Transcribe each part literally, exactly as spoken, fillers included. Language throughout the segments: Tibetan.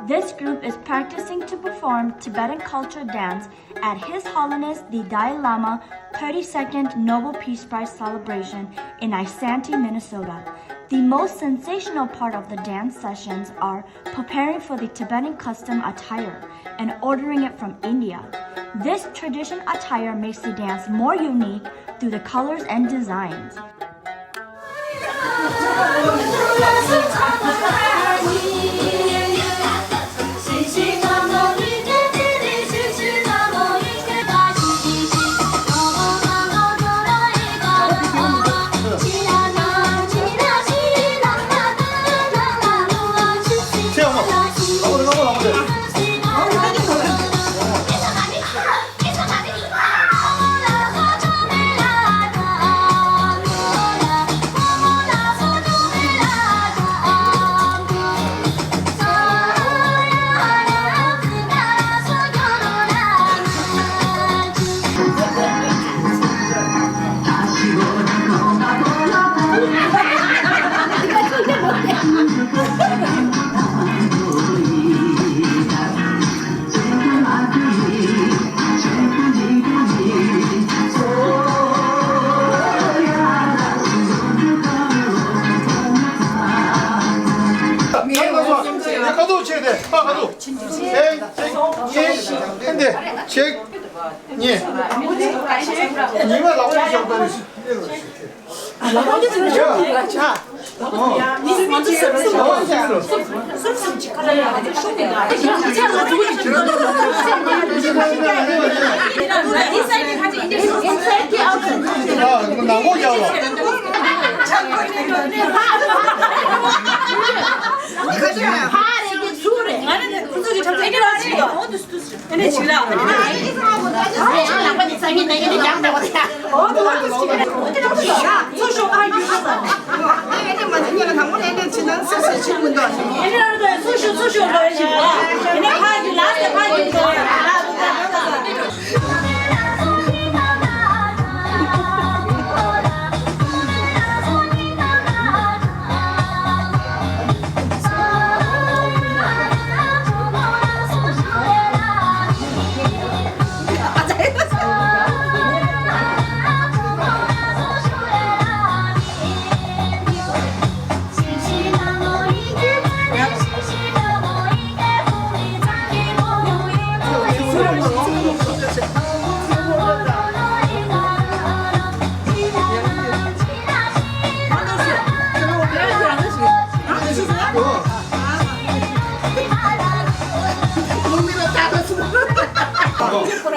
This group is practicing to perform Tibetan culture dance at His Holiness the Dalai Lama thirty-second Nobel Peace Prize celebration in Isanti, Minnesota. The most sensational part of the dance sessions are preparing for the Tibetan custom attire and ordering it from India. This tradition attire makes the dance more unique through the colors and designs. ཁ་ཐུག་ཆེ་དེ། ཁ་ཐུག་ཆེ། ཆེ། ཆེ། ཆེ། ཉི་མ་ལ་བ་ཞོག་ད་རེ།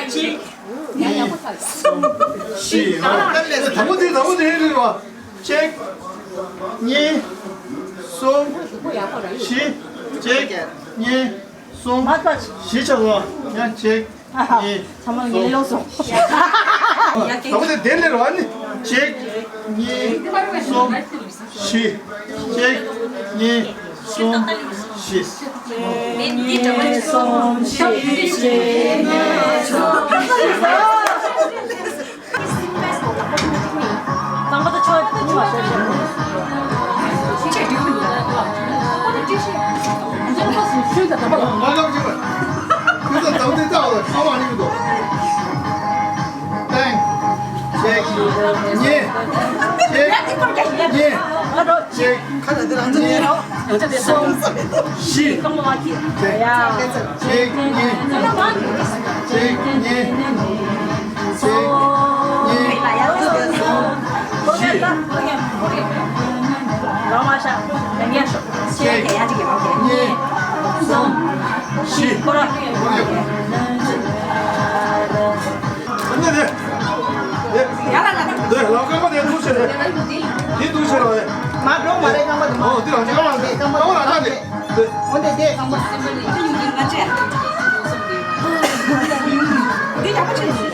གཅིག་གཉིས། གསུམ། བཞི། དང་པོ་དེ། དང་པོ་དེ་རེད་བ། གཅིག་གཉིས། གསུམ། བཞི། གཅིག་གཉིས། གསུམ། བཞི་ཆགས་སོང་། ཡང་གཅིག་གཉིས། ཚང་མ་ངའི་ལོག་སོང་། དང་པོ་དེ་དེ་ལེར་བ་ནི། གཅིག་གཉིས། གསུམ། བཞི། གཅིག་གཉིས། གསུམ། བཞི། གཉིས། གསུམ། བཞི། གཅིག་གཉིས། གསུམ། གཅིག་གཉིས། གཅིག་གཉིས། གཅིག་གཉིས། གསུམ། བཞི། གཅིག་གཉིས། གཅིག་གཉིས། གཅིག་གཉིས། གསུམ། བཞི། གཅིག་གཉིས། གསུམ། བཞི། འདི་ནས་དེ། དེ། དེ་ལག་རྐང་པ་དེ་འདུག་བྱས་རེད། དེ་འདུག་བྱས་རེད། མ་འགྲོ་མ་རེད། རྐང་པ་དེ་མ། ཨོ། དེ་རང་རྐང་པ་རེད། རྐང་པ་རང་རྐང་རེད། དེ། འོ་དེ་དེ་རྐང་པ། དེ་ཡག་པོ་བྱས།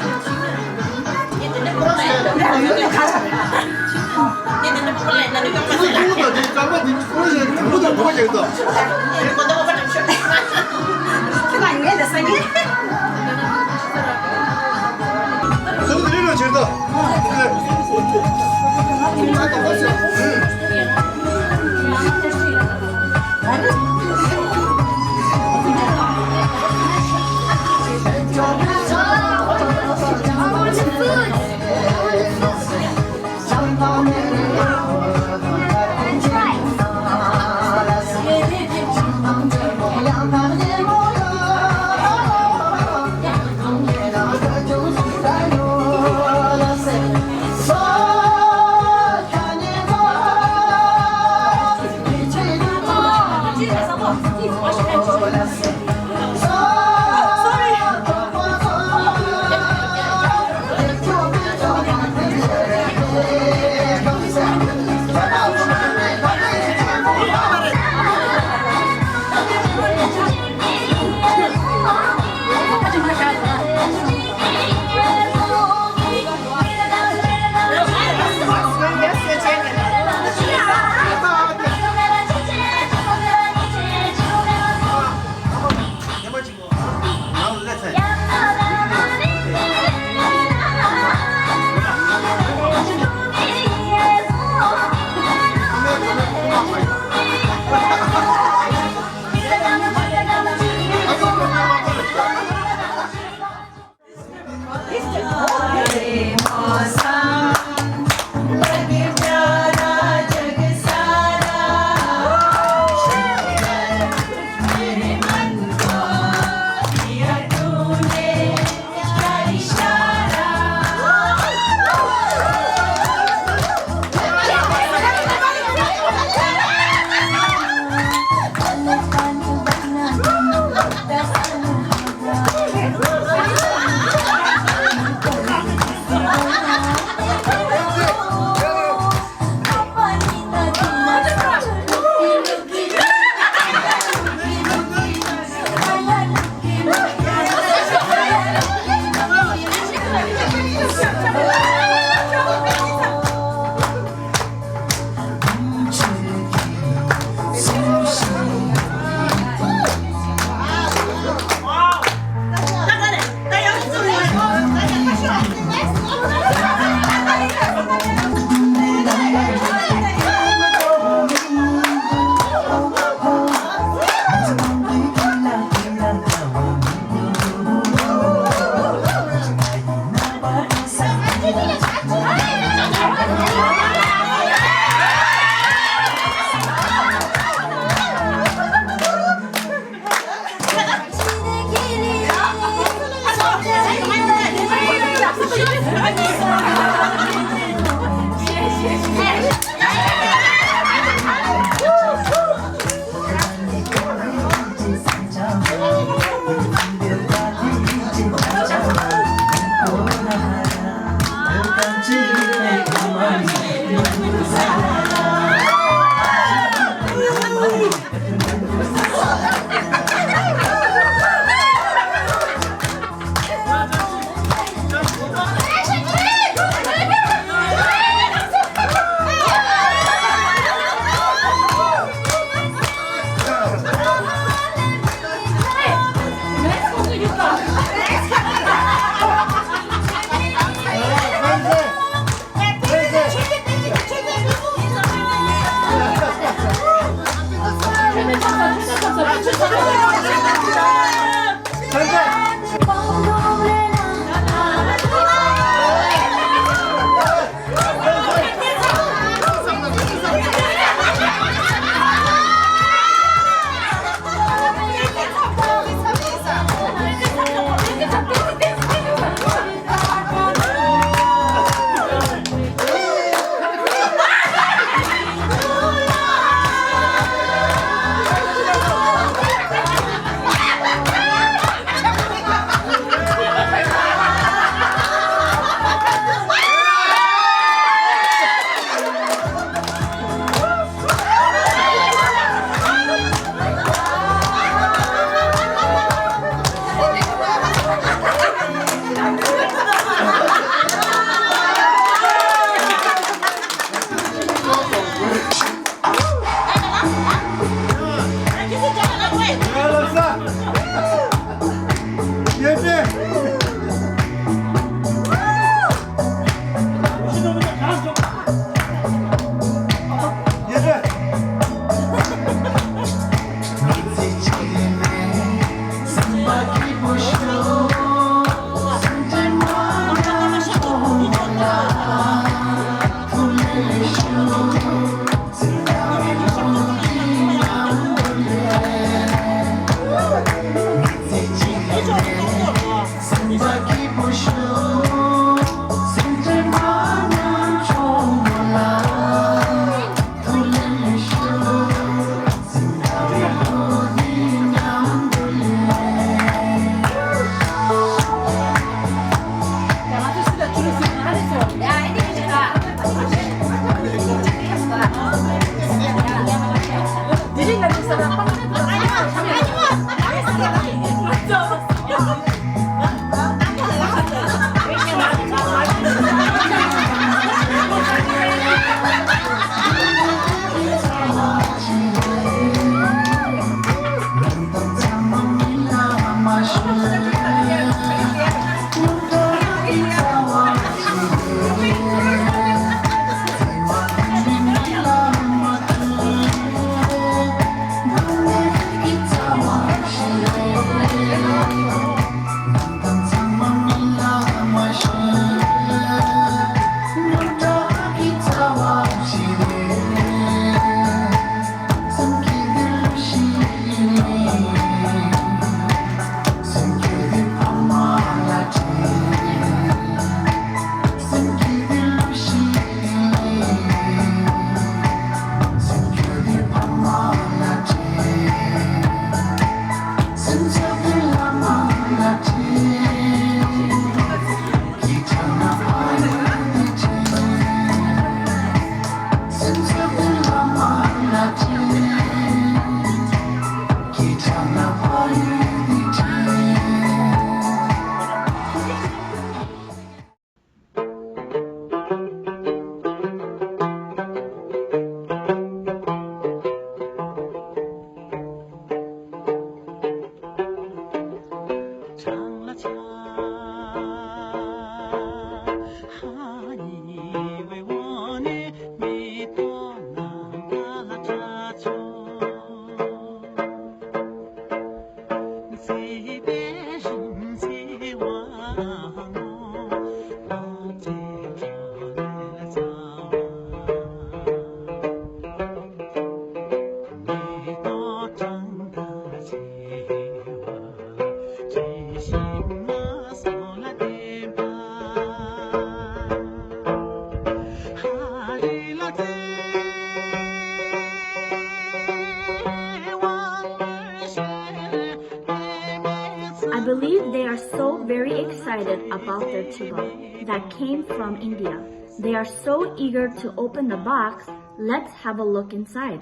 I believe they are so very excited about their chuba that came from India. They are so eager to open the box. Let's have a look inside.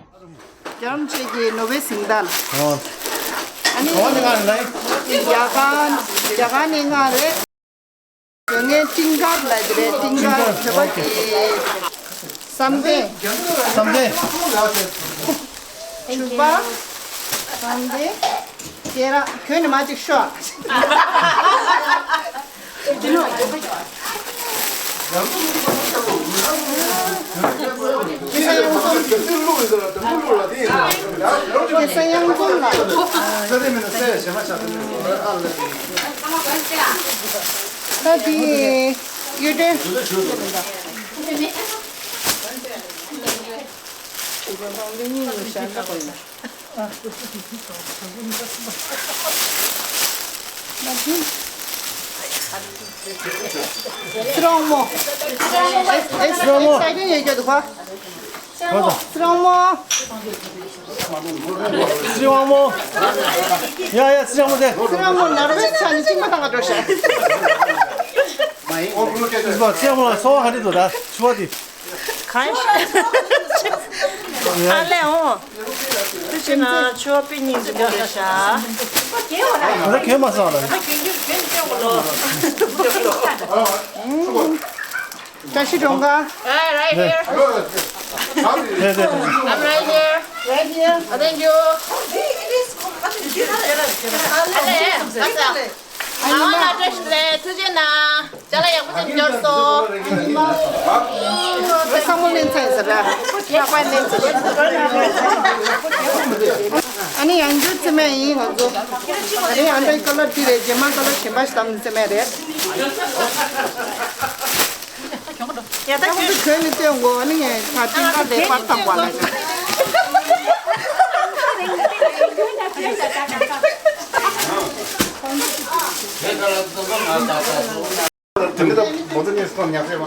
རྒྱ་རམ་ཆེ་གི་ནོ་བེ་སིང་དལ། ཨོ། ཨ་ནི་ཨོ་ནི་ང་ལ་ཡ་གན་ཡ་གན་ནི་ང་རེད། ངའི་ཏིང་དཀར་ལ་དེ་རེད། ཏིང་དཀར་བོད་པ་གི་བསམ་གཏན། བསམ་གཏན། ཕྱུ་པ། བསམ་གཏན། ཁྱེད་རང་ཁྱོད་ནི་མ་ཅིག་ཤོག་ཁེ་ས་ཡང་ཀོང་ ད་དེ་ཡོད་དེ། སྲིད་དབང་མོ། སྲིད་དབང་མོ། སྲིད་དབང་མོ། སྲིད་དབང་མོ། ཡ་ཡ། སྲིད་དབང་མོ་དེ། སྲིད་དབང་མོ་ནར་བས་ཆ་ནི་གཅིག་མ་ཐང་ག་འགྲོ་ཤག་སྲིད་དབང་མོ་ལ་སོ་ཧ་རི་དོ་ད་ཆུ་བ་དེ། གང་ཡིན། ཨ་ལས་འོང་། དེ་བྱས་ན་ཆུ་བ་པི་ཉིན་གྱི་མོ་རེད་ཤག་ང་ཚོ་གྱོན་མ་སོང་ལ། བཀྲ་ཤིས་སྒྲོལ་དཀར། Hey, right here. ནས་ནས་ནས། I'm right here. Right here. I thank you. ཨ་ལས། ཨ་ལས། ཨ་ནི་མ། ཨ་ནི་མ། བཀྲ་ཤིས་བདེ་ལེགས། ཐུགས་རྗེ་གནང་། ཅ་ལག་ཡག་པོ་ཅིག་འབྱོར་སོང་། ཨ་ནི་མ། བསམ་བློ་ལེན་ཚར་ཡིན་ཟེར་ར། ལྷག་པར་ལེན་ཚར་ཡིན། ཨ་ནི་ཡང་འགྱུར་རྩིས་མེད་ཡིན་ང་ཚོ། ཨ་ནི་ཨ་འདྲའི་ཀ་ལར་འདི་རེད། རྗེས་མ་ཀ་ལར་གཞན་པ་ཞིག་བདམས་རྩིས་མེད་རེད། ཡ་ད་ཁྱོད་ཁྱོད་ནི་སྟོན་དགོས། ཨ་ནི་ངས་ད་ཏིང་ཀ་ལས་པར་བཏང་བ་ལ། དེ་འདྲ་མོ་ཚོ་ནས་སོང་ཉག་ཚེ་བ།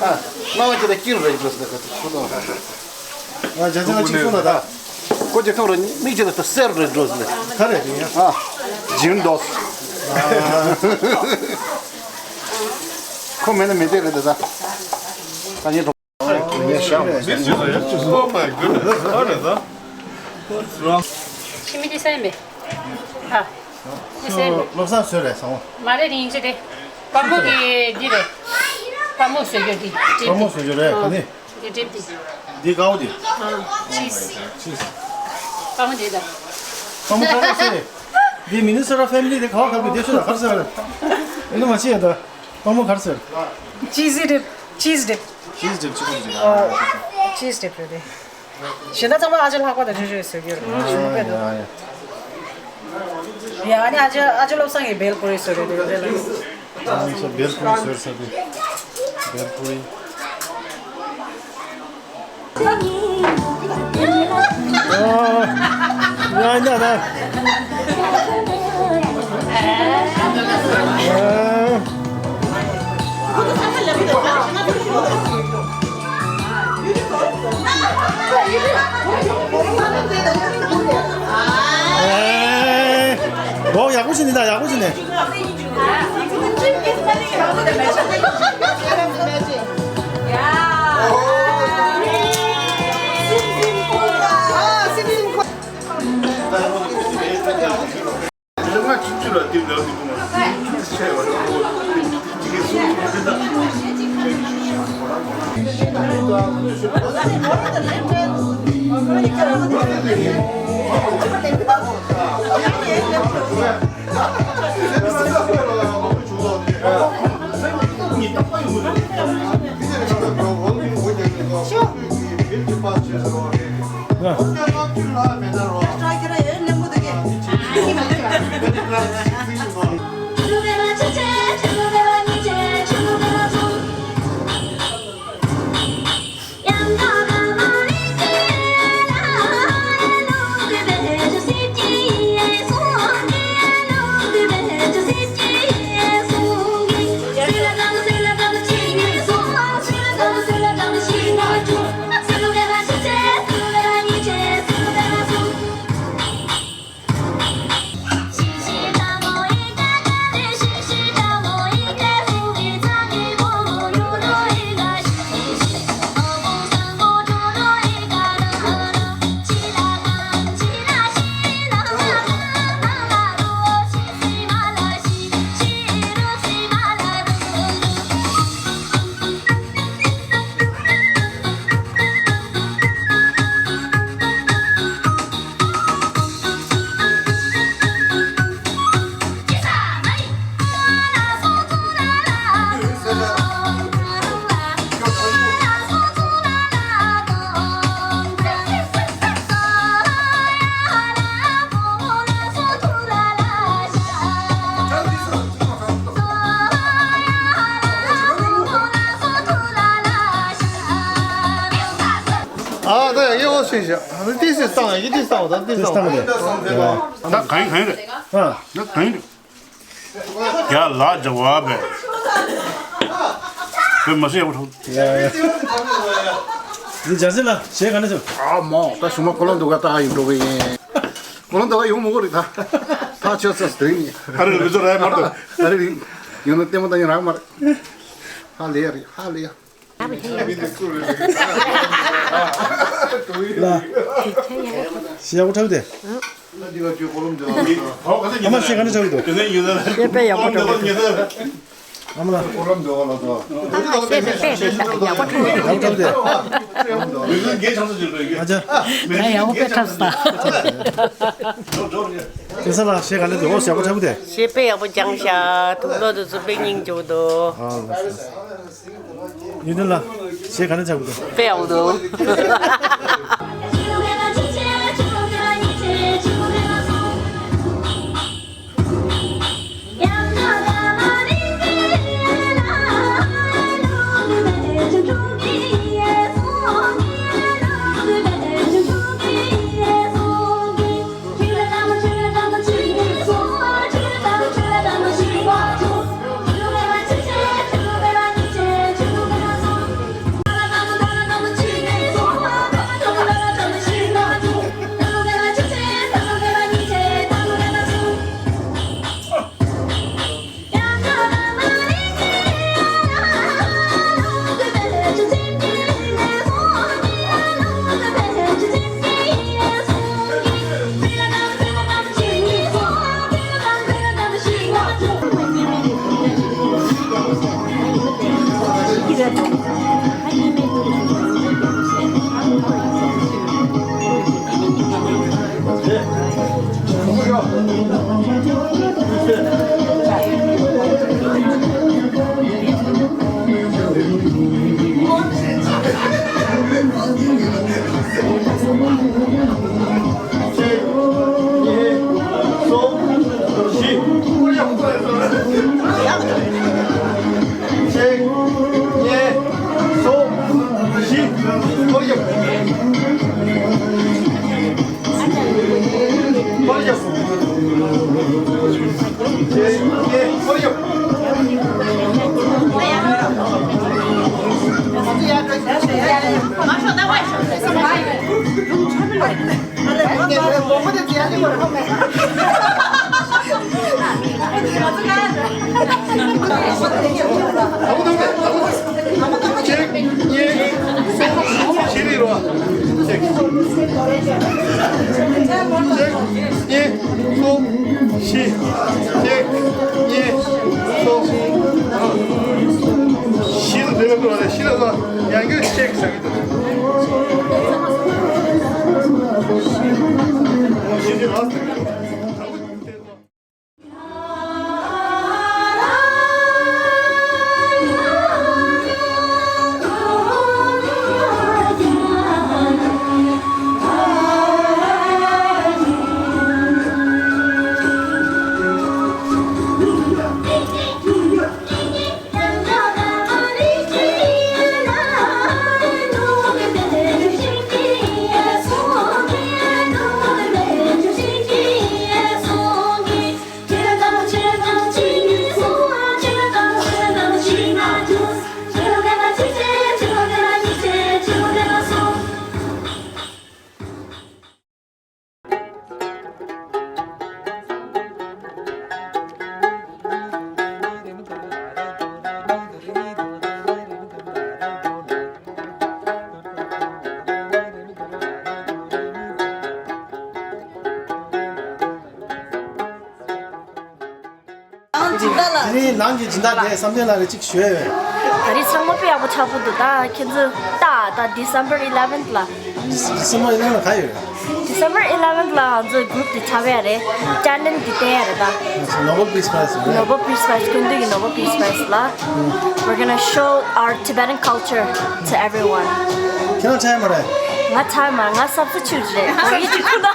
ཨ། སྣང་བ་ཅི་ལ་སྐྱིད་རེད་འགྲོ་ཟེར་ག་ཚོད་ཁུ་དང་། ང་ཇ་ཚང་གཅིག་སོང་ལ་ད། ཁོ་ཅི་ཐོང་རེད། མིག་ཅི་ལ་ད་གསེར་རེད་འགྲོ་ཟེར། ག་རེ་རེད་ཡ། ཨ། ཇིན་དོ། ཁོ་མེད་ན་མེད་དེ་རེད་ད། ད་ངས་འགྲོ། ཁྱིམ་མི་དེ་སེམས་མེད། ཧ། དེ་སེམས་མེད། བློ་བཟང་བཟོས་རེད་བཟང་བོ། མ་རེད། དེ་ཡིན་གཅིག་རེད། དཔའ་མོ་གི་འདི་རེད། དཔའ་མོ་བཟོས་རྒྱུ་འདི། དཔའ་མོ་བཟོས་རྒྱུ་རེད། ག་ནི། འདི་གྲིབ་འདི། འདི་དཀར་པོ་འདི། ཨ། ཆིས། ཆིས། དཔའ་མོ་འདི་ད། དཔའ་མོ་དཀར་པོ་ཟེར། འདི་མི་ནི་སོ་ར་ཕེ་མི་ལི་དེ་ག་བ་ག་བའི་སྡེ་ཤོད་ལ་གར་ཟེར། ཨེ་ནི་མ་ཤེས་ཡ་ད། དཔའ་མོ་གར་ཟེར། ཆིས་ཌིབ། ཆིས་ཌིབ། ཆིས་ཌིབ་ཆི་ཀུ་ཟེར། ཨོ། ཆིས་ཌིབ་རེད་དེ། གཞན་དག་ཚང་མ་ཨ་ཅེ་ལྷག་པ་དང་ཆོས་ཆོས་ཟེར་གྱི་ཡོད་རེད། ཞིམ་པོ་དཔེ་འདུག་ཡ། ཨ་ནི་ཨ་ཅེ་ཨ་ཅེ་བློ་བཟང་གིས་བེལ་པུ་རི་བཟོས་རེད་དེ་དེ་ལ། ཨ་ནི་ཚོ་བེལ་པུ་རི་བཟོས་ས་དེ། བེལ་པུ་རི། ཨ། ཡ་ཡ་ད། ཨ། ཨེ། འོ་ཡག་པོ་བྱས་ནི་ད། ཡག་པོ་བྱས་ནི། ཏི་སི་ཏང་ཡི་ཏི་སི་ཏང་ད་ཏི་སི་ཏང་ད་གང་ཡིན་གང་ཡིན་རེད། ཨ་ད་གང་ཡིན་རེད། ཡ་ལ་ཇ་བ་བས། བས་མ་སེ་ཡག་པོ་འཁྲབ། འདི་འཇར་སི་ལ་གཞས་ག་ནས་ཚོ། ཨ་མོ་ད་ཞུ་མ་ཁོ་ལོ་འདུག་ག་ད་ཡིན་འགྲོ་གི་ཡིན། ཁོ་ལོ་འདུག་ག་ཡོང་མ་གོ་རེད་ད། ད་ཆོས་ཚོ་སྟེ་ཡིན། ཨ་རེ་ལུ་ཚོ་ར་མར་དུ། ཨ་རེ་ཡིན་ན་ལྟད་མོ་ད་ཡིན་རག་མ་རེད། ཧ་ལས་ཡ་རེད་ཧ་ལས་ཡ། ལ། ཞེ་ཡག་པོ་འཁྲབ་དེ། ཨ་མ་ཞེ་ག་ནས་འཁྲབ་འདུག་ཞེ་དཔེ་ཡག་པོ་འཁྲབ་འདུག་ཨ་མ་ལ། ཨ་མ་ལ། ཨ་མ་ཞེ་དཔེ་དཔེ་དཔེ་ཡག་པོ་འཁྲབ་འདུག་ཡག་པོ་འཁྲབ་དེ། ཨ་ཅག་ད་ཡག་པོ་དཔེ་འཁྲབ་སོང་། ཁེ་ས་ལ་ཞེ་ག་ནས་འདུག་ཨོ་ཞེ་ཡག་པོ་འཁྲབ་དེ། ཞེ་དཔེ་ཡག་པོ་སྦྱངས་ཤག་དུག་ལོག་དེ་ཚོ་དཔེ་སྙིང་རྗེ་པོ་འདུག་ཨ་ལ། ཡུན་ནན་ལ་ཞེ་ག་ནས་ཆགས་འདུག་དཔེ་ཡག་པོ་འདུག་གཅིག་གཉིས། གཅིག་གཉིས། གཅིག་གཉིས། གསུམ། བཞི། གཅིག་གཉིས། གསུམ། བཞི་དང་འབྲེལ་བའི་སྐོར་ལ་བཞི་ལ་ཡང་སྐྱར་གཅིག་ཟེར་གྱི་འདུག་དེ་རིང་ནང་གི་སྦྱིན་བདག་དེ་བསམ་གཏན་ལགས་ཀྱིས་གཅིག་ཞུ་ཡ་ཡོད། ད་རེས་ཚང་མ་དཔེ་ཡག་པོ་ཆགས་པོ་འདུག་ད་ཁྱེད་ཚོ་ལྟ་ད་December eleventh ལ། December eleventh ལ་ག་ཡོད། December eleventh ལ་ང་ཚོའི་group དེ་ཆགས་ཡ་རེད། Talent དེ་བསྟན་ཡ་རེད་ད། Nobel Peace Prize རེད། Nobel Peace Prize སྐུ་མདུན་གྱི་Nobel Peace Prize ལ། We're gonna show our Tibetan culture to everyone. ཁྱེད་རང་ཆགས་ཡ་མ་རེད། ང་ཆགས་ཡ་མ་རེད། ང་substitute རེད། ང་ཡིད་ཀྱི་ཁུ་ན།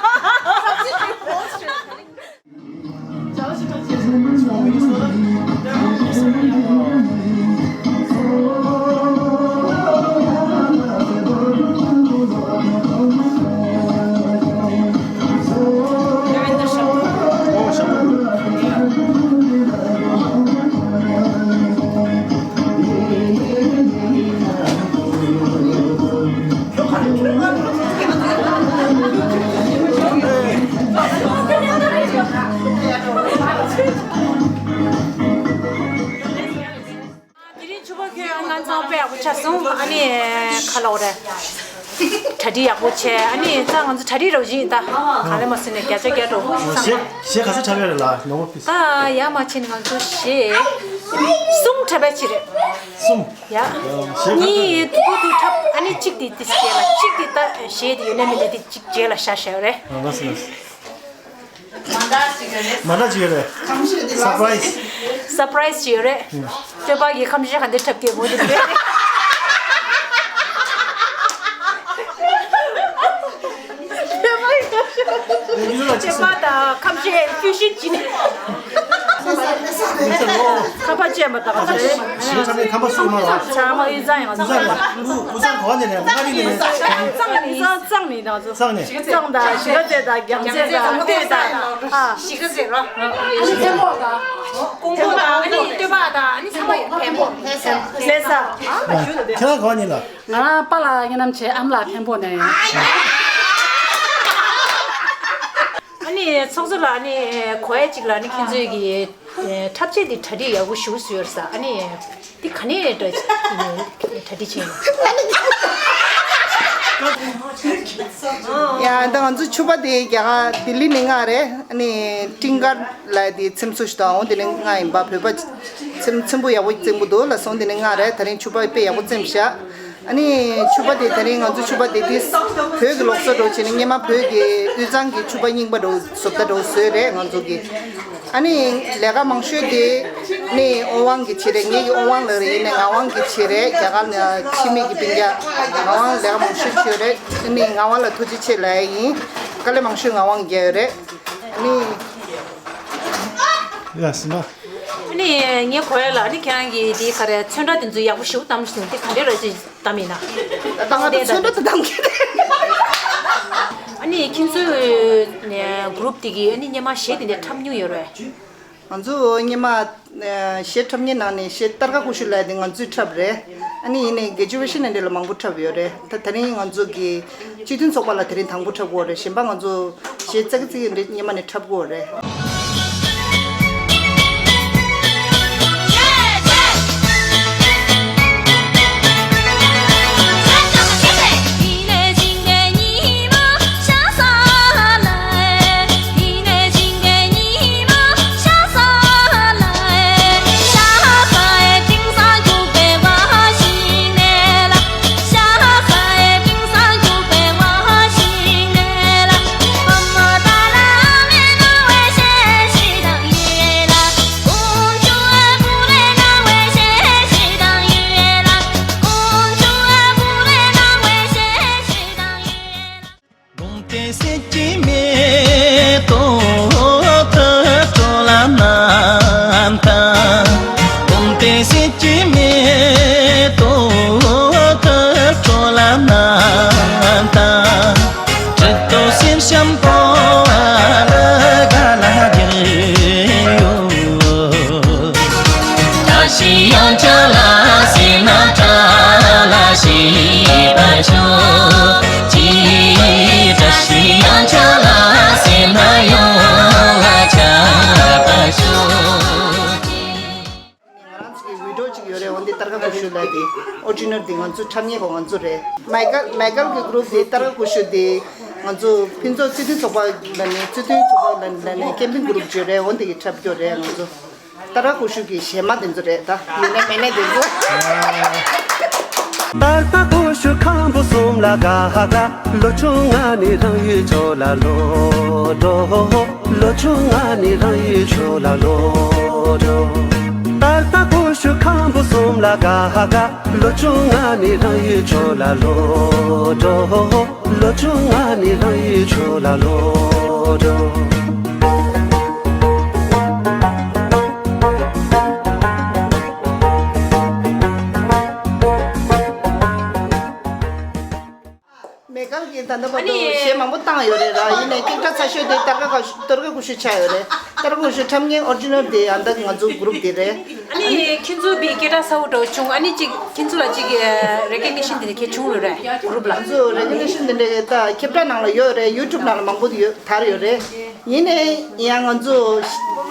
སང་དཔེ་ཡག་པོ་ཆགས་སོང་། ཨ་ནི་ཁ་ལོག་རེད། གྲ་སྒྲིག་ཡག་པོ་བྱས། ཨ་ནི་ཙང་ང་ཚོ་གྲ་སྒྲིག་རོགས་བྱིན་ད། གང་ལས་མ་སོན་ནས་བརྒྱ་ཆ་བརྒྱ་འགྲོ། གཞས་གཞས་ག་ཚོད་འཁྲབ་ཡ་རེད་ལ་ནོར་བུ་ཕིས། ད་ཡར་མར་ཕྱིན་ང་ཚོ་གཞས་གསུམ་འཁྲབ་པ་ཅིག་རེད། གསུམ། ཡ། གཞས་ག་གཉིས་ཚོད། དུ་དུ་འཁྲབ། ཨ་ནི་གཅིག་དེ་དེ་སྐད་ལ། གཅིག་དེ་ད་གཞས་དེ་ཡོད་ན་མིན་ན་དེ་གཅིག་རྗེས་ལ་བཞག་བཞག་ཡོད་རེད། ཨ་ལགས་སོ་ལགས་སོ། མ་འདྲ་ཅིག་ཡོད་རེད། སར་པ་རའི་སི། སར་པ་རའི་སི་ཅིག་ཡོད་རེད། སྟོད་པ་གི་ཁམས་ཤིང་ག་འདི་འཁྲབ་སྐད་མོ་འདི་རེད། སྟོད་པ་དང་ཁམས་ཤིང་ཕུལ་ཤིང་ཅིག་ནས། ཁ་པར་བཅད་མ་བཏང་བ་རེད། ཞེས་ཚང་མས་ཁམས་པ་སུ་མ་ལ། ཚང་མ་དབུས་གཙང་ཡང་དབུས་གཙང་ག་བ་ནས་ནས་མངའ་རིས་ནས། གཙང་གཙང་ནས་ང་ཚོ། གཙང་ནས། གཙང་དང་གཞིས་ཀ་རྩེ་དང་རྒྱལ་རྩེ་དང་སྟོད་དང་། ཨ། གཞིས་ཀ་རྩེ་རོ། ཀོང་པོ་དང་ཨ་ནི་སྟོད་པ་དང་ཨ་ནི་ཚང་མ་ཡོད། བལ་པོ། ལྷ་ས། ཁྱེད་རང་ག་བ་ནས་ལ། ང་རང་པཱ་ལགས་བསོད་ནམས་ཆེ། ཨ་མ་ལགས་མཁན་པོ་ནས། ཨ་ནི་ཚོགས་གཙོ་ལགས། ཨ་ནི་གོ་ཡ་གཅིག་ལ་ནི་ཁྱེད་ཚོས་ཀྱི་འཁྲབ་ཆས་འདི་གྲ་སྒྲིག་ཡག་པོ་ཞེ་པོ་བཟོས་ཡོད་ས། ཨ་ནི་འདི་ག་ནས་གྲ་གྲ་སྒྲིག་བྱས་ཡིན། ཡ། ད་ང་ཚོ་ཕྱུ་པ་དེ་རྒྱ་གར་ལྡི་ལི་ནས་མངགས་རེད། ཨ་ནི་ཀྲིང་གར་ལ་དེ་ཚེམ་བཟོ་ཞིག་དང་འོང་། དེ་ནས་མངགས་ཡིན་པ། བོད་པ་ཚེམ་ཚེམ་པོ་ཡག་པོ་བཙེམ་གི་འདུག་ལ་སོང་། དེ་ནས་མངགས་རེད། ད་རིང་ཕྱུ་པ་དཔེ་ཡག་པོ་བཙེམས་ཤག་ཨ་ནི་ཕྱུ་པ་དེ་ད་རིང་ང་ཚོ་ཕྱུ་པ་དེ་དེ་བོད་ཀྱི་ལོ་གསར་འདྲ་བོ་བྱས་ནས་སྔོན་མ་བོད་ཀྱི་དབུས་གཙང་གི་ཕྱུ་པ་རྙིང་པ་འདྲ་བོ་བཟོ་ལྟ་འདྲ་བོ་བཟོས་རེད་ང་ཚོ་གིས། ཨ་ནི་ལས་ཀ་མང་ཤོས་དེ་ནི་ཨོ་ཝང་གིས་བྱས་རེད། ངེད་ཀྱི་ཨོ་ཝང་ལགས་རེད། ཡིན་ནའི་ངག་དབང་གིས་བྱས་རེད། རྒྱ་གར་ནས་ཕྱི་མི་གི་སྤུན་ཀྱག་ངག་དབང་ལས་ཀ་མང་ཤོས་བྱས་རེད། ཨ་ནི་ངག་དབང་ལ་ཐུགས་རྗེ་ཆེ་ལབ་ཡ་ཡིན། དཀའ་ལས་མང་ཤོས་ངག་དབང་རྒྱག་ཡོད་རེད། ཨ་ནི། ཡ་སིམ་པ། ཨ་ནི་ངས་གོ་ཡ་ལ། ཨ་ནི་ཁྱེད་རང་གིས་དེ་ག་རེ་ཚོན་ཁྲ་དེ་ཚོ་ཡག་པོ་ཞེ་པོ་བདམས་ཤག་དེ་ག་འདྲ་ར་ཅིག་བདམས་ཡིན་ན། ད་ང་ཚོ་ཚོན་ཁྲ་དེ་བདམས་མཁན་རེད། ཨ་ནི་ཁྱེད་ཚོའི་གུ་རུབ་དེ་གིས་ཨ་ནི་སྔོན་མ་གཞས་དེ་འདྲ་འཁྲབ་མྱོང་ཡོད་རེད། ང་ཚོ་སྔོན་མ་གཞས་འཁྲབ་མཁན་ནང་ནས་གཞས་སྟར་ཁ་ཀུ་ཤུ་ལབ་དེ་ང་ཚོས་འཁྲབ་རེད། ཨ་ནི་ཡིན་ནའི་གྷེ་ཇུ་ཝེ་ཤན་ནས་འདྲ་ལ་མང་པོ་འཁྲབ་ཡོད་རེད། ད་དེ་རིང་ང་ཚོ་གི་སྤྱི་མཐུན་ཚོགས་པ་ལ་དེ་རིང་དང་པོ་འཁྲབ་དགོས་རེད། གཞན་པ་ང་ཚོ་གཞས་ཙག་ཙིག་འདྲ་སྔོན་མ་ནས་འཁྲབ་དགོས་རེད། ང་རང་ཚོ་གི་བི་ཌི་ཡོ་ཅིག་ཡོད་རེད། འོ་འདི་སྟར་ཁ་ཀུ་ཤུ་ལབ་དེ་ཨོ་རི་ཇི་ནལ་དེ་ང་ཚོ་འཁྲབ་མཁན་གོ་ང་ཚོ་རེད། མའི་ཀལ་མའི་ཀལ་གི་གུ་རུབ་དེ་སྟར་ཁ་ཀུ་ཤུ་དེ་ང་ཚོ་ཕུན་ཚོགས་སྤྱི་མཐུན་ཚོགས་པ་ལབ་ནས་སྤྱི་མཐུན་ཚོགས་པ་ལབ་ནས་ཀེམ་པིང་གུ་རུབ་ཅིག་ཡོད་རེད། འོ་འདི་གི་འཁྲབ་རྒྱུ་རེད། ང་ཚོ་སྟར་ཁ་ཀུ་ཤུ་གི་གཞས་མ་དེ་ཚོ་རེད། ད་ཡིན་ནའི་མིན་ནའི་དེ་ཚོ། སྟར་ཁ་ཀུ་ཤུ་ཁམ་བུ་གསུམ་ལ་དགའ་དགའ། ལོ་ཆུང་ང་ནི་རང་ཡུལ་ཕྱོགས་ལ་ལོག་འགྲོ། ལོ་ཆུང་ང་ནི་རང་ཡུལ་ཕྱོགས་ལ་ལོག་འགྲོ། སྟར་ཁ་ཀུ་ཤུ་ཁམ་བུ་གསུམ་ལ་དགའ་དགའ། ལོ་ཆུང་ང་ནི་རང་ཡུལ་ཕྱོགས་ལ་ལོག་འགྲོ། ལོ་ཆུང་ང་ནི་རང་ཡུལ་ཕྱོགས་ལ་ལོག་འགྲོ། མའི་ཀལ་གྱིས་ད་ལྟ་བར་དུ་ཨ་ནི་གཞས་མང་པོ་བཏང་ཡོད་རེད་ར། ཡིན་ནའི་སྐད་གྲགས་ཚ་ཤོས་དེ་སྟར་ཁ་ཀུ་ཤུ་སྟར་ཁ་ཀུ་ཤུ་ཆགས་ཡོད་རེད། སྟར་ཁ་ཀུ་ཤུ་འཁྲབ་མཁན་ཨོ་རི་ཇི་ནལ་དེ་ཨ་ད་ང་ཚོ་གུ་རུབ་དེ་རེད། ཨ་ནི་ཁྱེད་ཚོ་བི་སྐད་གྲགས་ཚ་བོ་འདྲ་བོ་བྱུང་། ཨ་ནི་ཅིག་ཁྱེད་ཚོ་ལ་ཅིག་རེ་ཀོག་ནི་ཤན་དེ་འདྲ་གལ་བྱུང་ཡོད་རེད་གུ་རུབ་ལ། ང་ཚོ་རེ་ཀོག་ནི་ཤན་དེ་འདྲ་ད་ཁྱབ་བསྒྲགས་ནང་ལ་ཡོད་རེད། ཡུ་ཊུབ་ནང་ལ་མང་པོ་ཡོད་དར་ཡོད་རེད། ཡིན་ནའི་ཡང་ང་ཚོ་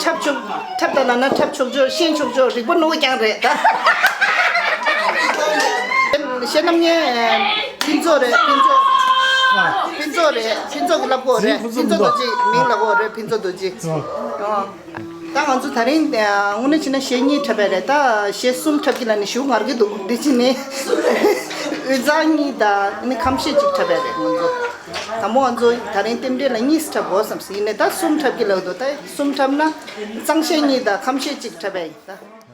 འཁྲབ་ཆོག་འཁྲབ་ད་ལ་ན་འཁྲབ་ཆོག་ཆོག་ཤེས་ཆོག་ཆོག་རིག་པ་རྣོ་རྐྱང་རེད་ད། གཞས་རྣམ་ངན་ཕུན་ཚོགས་རེད། ཕུན་ཚོགས། ཕུན་ཚོགས་རེད། ཕུན་ཚོགས་ཀྱི་ལབ་གོ་རེད། ཕུན་ཚོགས་རྡོ་རྗེ། མིང་ལབ་གོ་རེད། ཕུན་ཚོགས་རྡོ་རྗེ། ཨོ། ད་ང་ཚོ་དེ་རིང་དངོས་གནས་བྱས་ན་གཞས་གཉིས་འཁྲབ་པ་རེད། ད་གཞས་གསུམ་འཁྲབ་ཀྱི་ལབ་ནས་ཞུ་ངར་གྱི་འདུག་འདི་ཕྱི་ནས་དབུས་གཙང་གཉིས་དང་ནི་ཁམས་གཞས་གཅིག་འཁྲབ་པ་རེད། ང་ཚོ་དང་པོ་ང་ཚོ་དེ་རིང་རྟེན་འབྲེལ་ལ་གཉིས་འཁྲབ་དགོས་བསམ་སོང་། ཡིན་ནའི་ད་གསུམ་འཁྲབ་ཀྱི་ལབ་འདུག་ད་གསུམ་འཁྲབ་ན་གཙང་གཞས་གཉིས་དང་ཁམས་གཞས་གཅིག་འཁྲབ་པ་ཡིན་ད།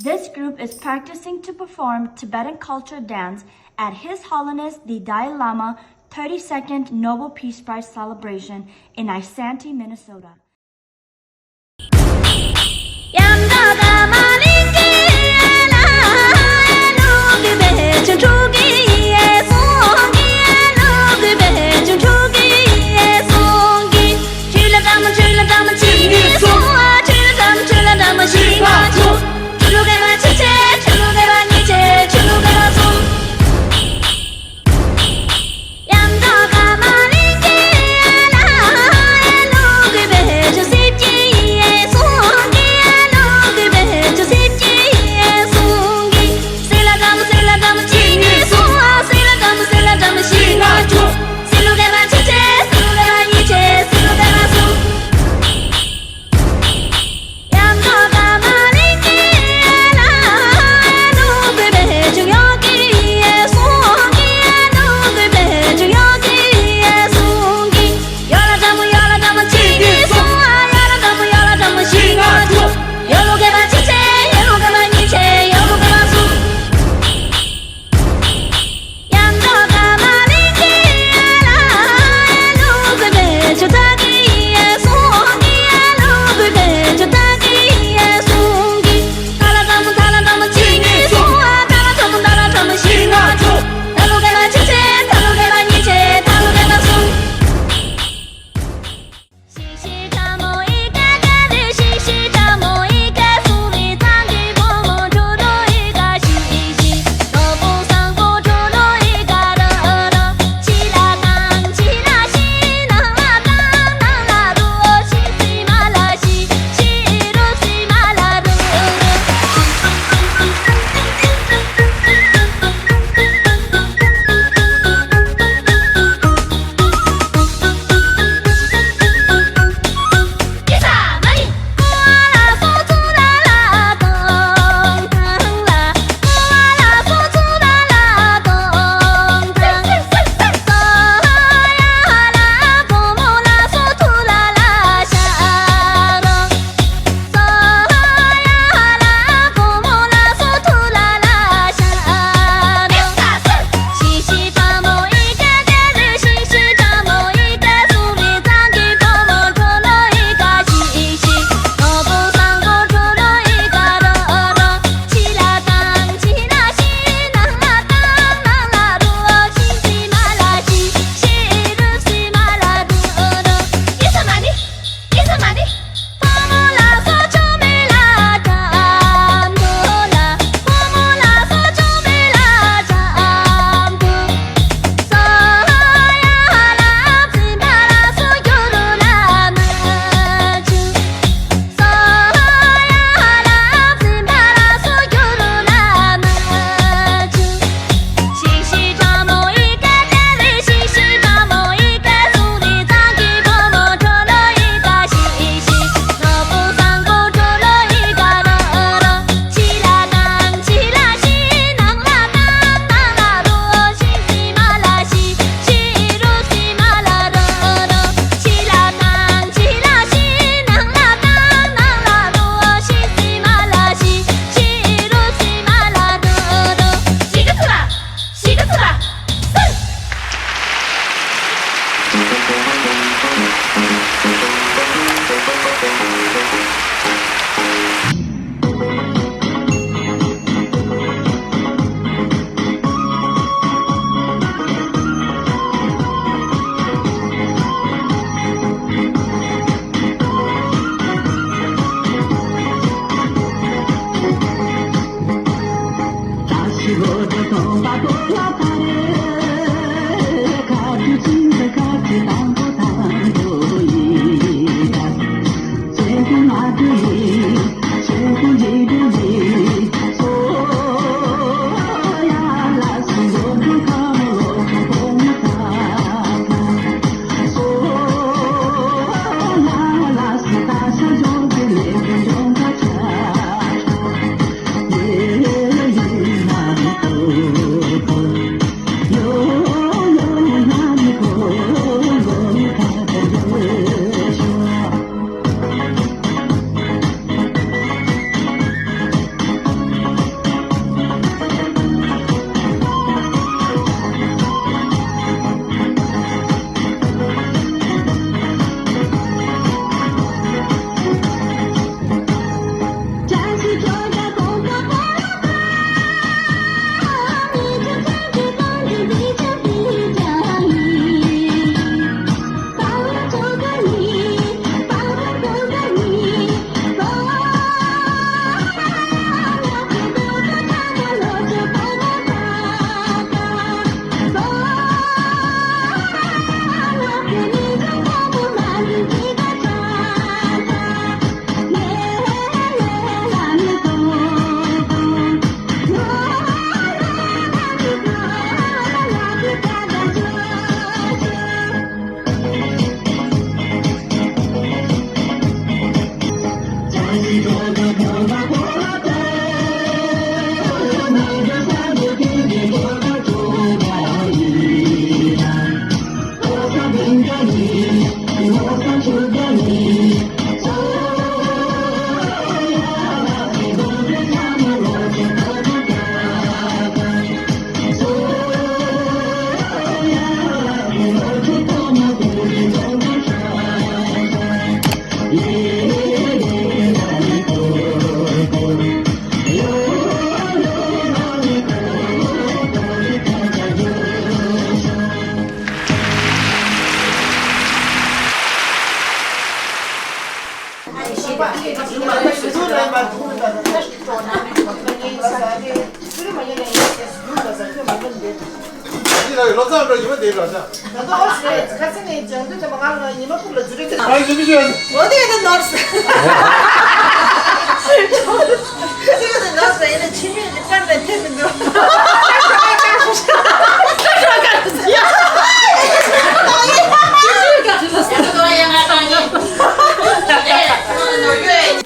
This group is practicing to perform Tibetan culture dance at His Holiness the Dalai Lama thirty-second Nobel Peace Prize celebration in Isanti, Minnesota.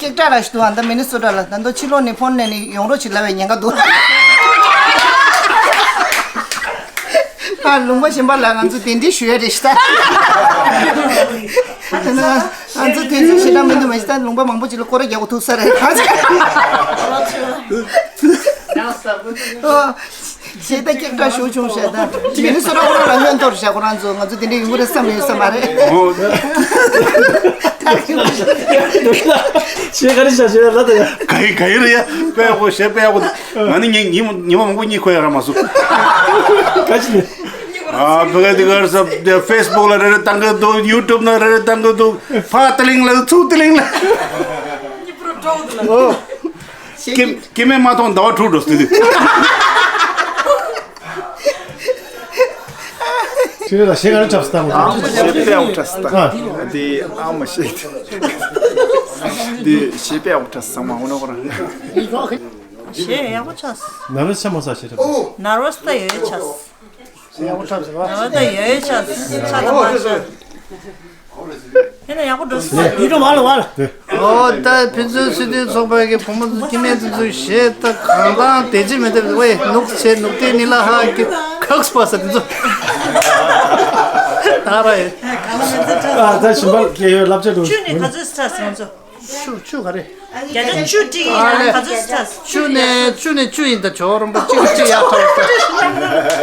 ཀེག་ཀྲ་ར་ཞིག་འདུག་ཨ་ད་མི་ནི་སོ་ཊ་ལ་ད་དུང་ཕྱི་ལོགས་ནས་ཕོན་ནས་ནི་ཡོང་རོགས་ཞིག་ལབ་པའི་ཉེན་ཁ་འདུག་ཨ་ལུང་པ་གཞན་པ་ལ་ང་ཚོ་གདན་འདྲེན་ཞུ་ཡ་རེད་ཤི་ད། ང་ཚོ་དེ་ཚོ་ཞེ་དྲག་མི་འདུག་མ་ཤི་ད་ལུང་པ་མང་པོ་ཅིག་ལ་སྐོར་ར་རྒྱག་གོ་ཐུག་ས་རེད། ཨོ། ཞེ་ད་ཀེག་ཀྲ་ཞུ་བྱུང་ཞེ་ད། མི་ནི་སོ་ཊ་ཁོ་རང་ལ་སྔོན་ཐོར་བཞག་ཁོ་རང་ཚོ་ང་ཚོ་དེ་འདྲ་ཡོང་གི་རེད་བསམ་ཡོད་ས་མ་རེད། ཨོ། ད་གིན་ཞེ་ག་རེ་བྱ་ཞེ་ལ་ད་ཡ། ག་ཡི་ག་ཡི་རེད་ཡ། དཔེ་ཡག་པོ་ཞེ་དཔེ་ཡག་པོ། ང་ནི་ཉི་ཉི་མ་ཉི་མ་མང་པོ་གཉིད་ཁུག་ཡ་རག་མ་སོང་། ག་ཅི་ནས། ཨ་བེ་ག་དེ་གར་ས་ཕེ་སི་བུག་ལ་རེ་རེ་བཏང་གི་འདུག་ཡུ་ཊུབ་ན་རེ་རེ་བཏང་གི་འདུག་ཕ་ཏི་ལིང་ལ་ཚུག་ཏི་ལིང་ལ། ཨོ། སྐྱེ་སྐྱེ་དམན་མ་མཐོང་ཟླ་བ་དྲུག་འགྲོ་སྲིད་དུས། ཁྱེད་རང་ཞེ་ག་རེ་འཁྲབ་སྟངས། ཨ་ཞེ་དཔེ་ཡག་པོ་འཁྲབ་སྟངས། ཨ་དེ་ཨ་མ་ཞེ། དེ་ཞེ་དཔེ་ཡག་པོ་འཁྲབ་སྟངས་མ་འོ་ན་ཁོ་རང་། ཞེ་ཡག་པོ་ཆགས། ནར་བས་ཆ་མ་ས་ཞེ་འཁྲབ། ནར་བས་ད་ཡོད་ཆགས། ཡག་པོ་འཁྲབ་ཟེར་བ། ཡག་པོ་ད་ཡོད་ཆགས་ཆགས་ད་མ་ཤེས། ཡིན་ན་ཡག་པོ་འགྲོ་སྲིད། ཡིད་རུ་མ་ལ་བ་ལ། ཨོ་ད་ཕན་ཚུན་སྲིད་དོན་ཚོགས་པའི་གི་བུ་མོ་ཚོ་སྐྱེ་དམན་ཚོ་ཚོས་ཞེ་ད་གང་དང་དེ་ཅི་མི་འདེབས་ཝེ་ནུག་ཆེ་ནུག་ཏེ་ནི་ལ་ཧ་གི་ཁག་སྤ་ས་དེ་ཚོ། ད་ར་ཡེ། ཨ་ད་ཞིམ་པ་སྐྱེ་ཡོད་བསླབ་བྱ་འགྲོ། ཆུ་ནི་ག་ཚོད་ས་སོང་ཚོ། ཆུ་ཆུ་ག་རེ། བརྒྱ་ཆ་བཅུ་སྤྲད་ཡིན་ན་ག་ཚོད་ཅིག་ཐོབ། བཅུ་ནས་བཅུ་ནས་བཅུ་ཡིན་ད་ཇོ་རོམ་པ་གཅིག་གཅིག་ཡར་ཐོབ།